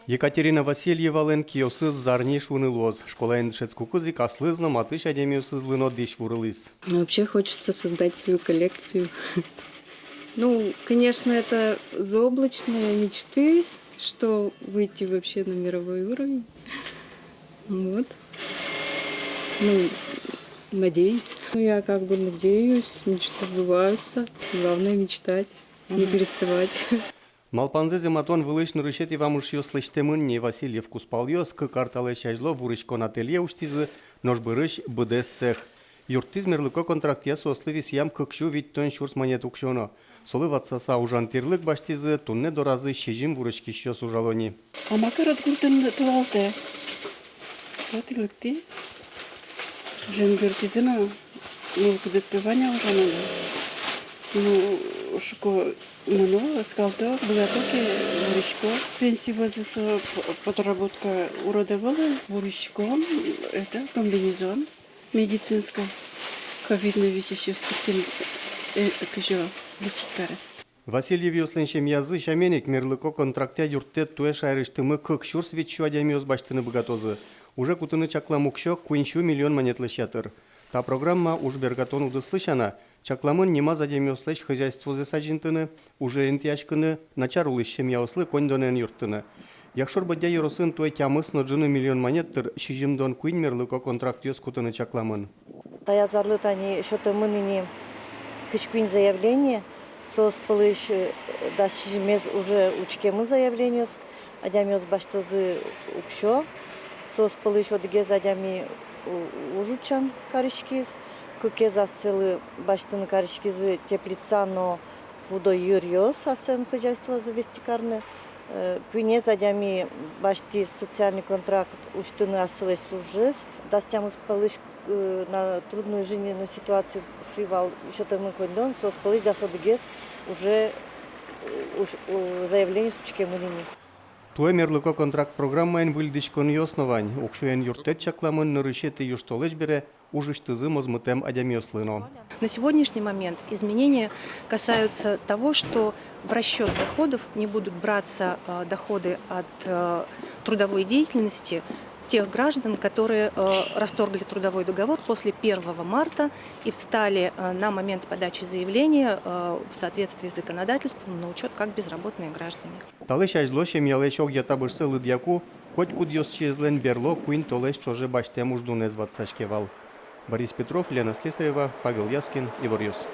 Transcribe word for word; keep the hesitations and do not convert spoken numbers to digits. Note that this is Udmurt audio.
Екатерина Васильевалэн киосыз зарни шуыны луоз. Школаын дышетскыкуз ик аслыз но матысь адямиосызлы но дӥсь вурылӥз. Вообще хочется создать свою коллекцию. Ну, конечно, это заоблачные мечты, что выйти вообще на мировой уровень. Вот. Ну, надеюсь. Ну, я как бы надеюсь, мечты сбываются. Главное мечтать, не переставать. Малпанзэс эматон вылысь нырысетӥ вамышъёс лэсьтэмын ни. Васильев кузпалъёс кык ар талэсь азьло вуриськон ателье усьтӥзы, нош бӧрысь быдэс цех. Юрттӥз мерлыко контрактъя соослы висъям кык сю витьтон сюрс манет уксё но. Солы ватсаса ужан тӥрлык басьтӥзы, туннэ доразы сизьым вуриськисьёс ужало ни. А маке Ротгуртын толалтэ. Вот и лыктӥ. Жингыртӥзы но, ну, кудӥз пе вань ужан. Ну, шуко, ну, ну, скалто, быгато ке, вурисько. Пенсия вӧзы со п-, подработка урод ӧвӧл, вурисько, это, комбинезон медицинской, ковидной висисьёс тыртын, э, кызьы лечить каре. Васильевъёслэн семьязы сямен ик мерлыко контрактъя юрттэт туэ шаерысьтымы кык сюрс вить сю адямиос басьтыны быгатозы. Уже кутыны чаклам уксё куинь сю миллион манетлэсь ятыр. Та программа уж бергатон удыслы сяна, чакламын нимаз адямиослэсь хозяйствозэс азинтыны, уже интыяськыны, начар улӥсь семьяослы коньдонэн юрттыны. Якшур-Бӧдья ёросын туэ тямыс но ӝыны миллион манет тыр сизьымдон куинь мерлыко контрактъёс кутыны чакламын. Таяз арлы тани сётэмын ини кызь куинь заявление, соос пӧлысь, э, дас сизьымез уже учкемын заявлениос, адямиос басьтозы уксё, соос пӧлысь одӥгез адями у-, уж утчан кариськиз, кыкез асьсэлы басьтыны кариськизы теплица но пудо йыръёс аслэн хозяйствозы вести карыны. Э, куинез адями басьтӥз социальный контракт усьтыны аслэсь ужзэс. Дас тямыс пӧлысь, э, на трудную жизненную ситуацию шуи вал, сётэмын коньдон, соос пӧлысь дас одӥгез уже, э, уж-, э, заявлениос учкемын ини. Туэ мерлыко контракт программаен выльдӥськонъёс но вань. Уксёен юрттэт чакламын нырысетӥ южтолэзь бере ужысьтызы мозмытэм адямиослы но. На сегодняшний момент изменения касаются того, что в расчёт доходов не будут браться, э, доходы от, э, трудовой деятельности тех граждан, которые, э, расторгли трудовой договор после первого марта и встали, э, на момент подачи заявления, э, в соответствии с законодательством на учёт как безработные граждане. Талэсь азьло семьялэсь огъя табышсэ лыдъяку котькудъёсчиезлэн берло куинь толэзь ӵоже басьтэм уждунэз ватсаське вал. Борис Петров, Лена Слесарева, Павел Яскин, «Иворъёс».